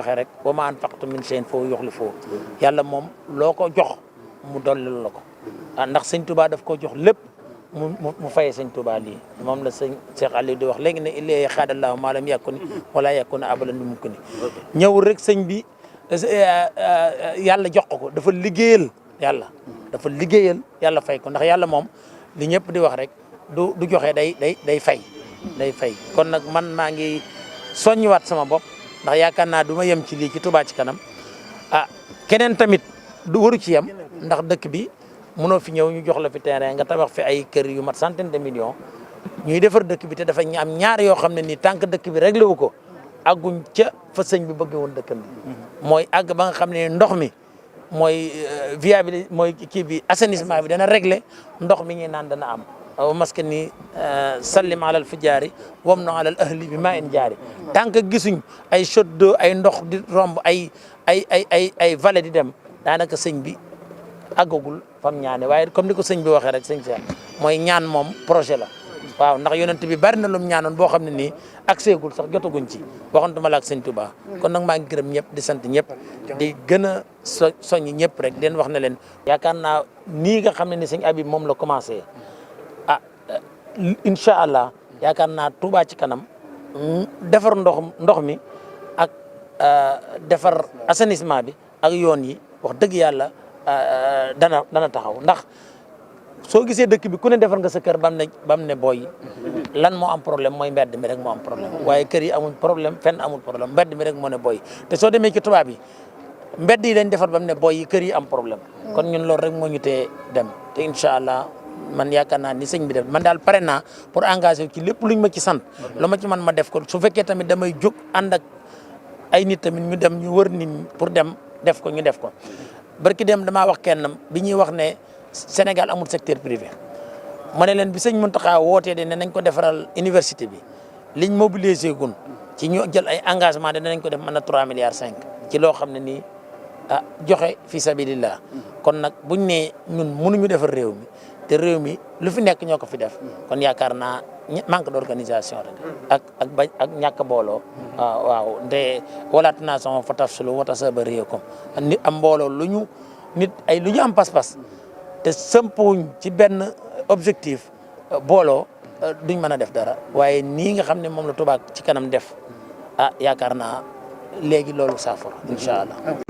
waxee rek wa ma anfaqtum min shay'in fa huwa yukhlifuhu yàlla moom loo ko jox mu dollil la ko ndax sëñ Touba daf ko jox lépp mu fayee sëñ Touba lii moom la sëñ Cheikh Aliou di wax léegi ne illee xaadallahu maa lam yakuni wala yakuna abadan bi mumkini ñëwul rek sëñ bi yàlla jox ko dafa liggéeyal yàlla fay ko ndax yàlla moom li ñëpp di wax rek du joxe day fay kon nag man maa ngi soññiwaat sama bopp ndax yaakaar naa du ma yem ci lii ci Touba ci kanam keneen tamit du waru ci yem ndax dëkk bi mënoo fi ñëw ñu jox la fi terrain nga tabax fi ay kër yu mat centaine de millions ñuy defar dëkk bi te dafa am ñaar yoo xam ne nii tant que dëkk bi réglé wu ko àgguñ ca fa sëñ bi bëggee woon dëkkam bi mooy àgg ba nga xam ne ndox mi mooy viabilité mooy kii bi assainissement bi dana réglé ndox mi ñuy naan dana am maske ni sallim alal fujaari wam no alal ahli bi maa in jaari tant que gisuñ ay chute d'eau ay ndox di romb ay vallée di dem daanaka sëñ bi àggagul fam ñaane waaye comme ni ko sëñ bi waxee rek sëñ Cheikh mooy ñaan moom projet la waaw ndax yonent bi bari na lu mu ñaanoon boo xam ne nii accès gul sax jotaguñ ci waxantuma la ak sëñ Touba kon nag maa ngi gërëm ñëpp di sant ñëpp di gën a soññ ñëpp rek den wax ne leen yaakaar naa nii nga xam ne ni sëñ Habib moom la commencé incha allah yaakaar naa Touba ci kanam defar ndox mi ak defar assainissement bi ak yoon yi wax dëgg yàlla dana taxaw ndax soo gisee dëkk bi ku ne defar nga sa kër bam ne booy lan moo am problème mooy mbedd mi rek moo am problème waaye kër yi amuñ problème fenn amul problème mbedd mi rek moo ne booy te soo demee ci tubaab yi mbedd yi lañ defar bam ne booy yi kër yi am problème kon ñun loolu rek moo ñu tee dem te incha allah man yaakaar naa ni sëñ bi def man daal pare naa pour engager ci lépp luñ ma ci sant lu ma ci man ma def ko su fekkee tamit damay jóg ànd ak ay nit tamit ñu dem ñu wër nit ñi pour dem def ko ñu def ko barki dem damaa wax kenn bi ñuy wax ne Sénégal amul secteur privé ma ne leen bi sëñ Mountakha wootee de ne nañ ko defaral université bi liñ mobilisé gun ci ñu jël ay engagement de nañ ko def mën na 3 milliards 5 ci loo xam ne nii joxe fi sabilillah kon nag buñ ne ñun mënuñu defar réew mi te réew mi lu fi nekk ñoo ko fi def kon yaakaar naa manque d'organisation rek ak ñàkk booloo waaw nde walaat nation fa tafsulu wa tasabariyakum nit am mbooloo lu ñu am pas-pas te sëmpuñ ci benn objectif booloo duñ mën a def dara waaye nii nga xam ne moom la Touba ci kanam def yaakaar naa léegi loolu saafara incha allah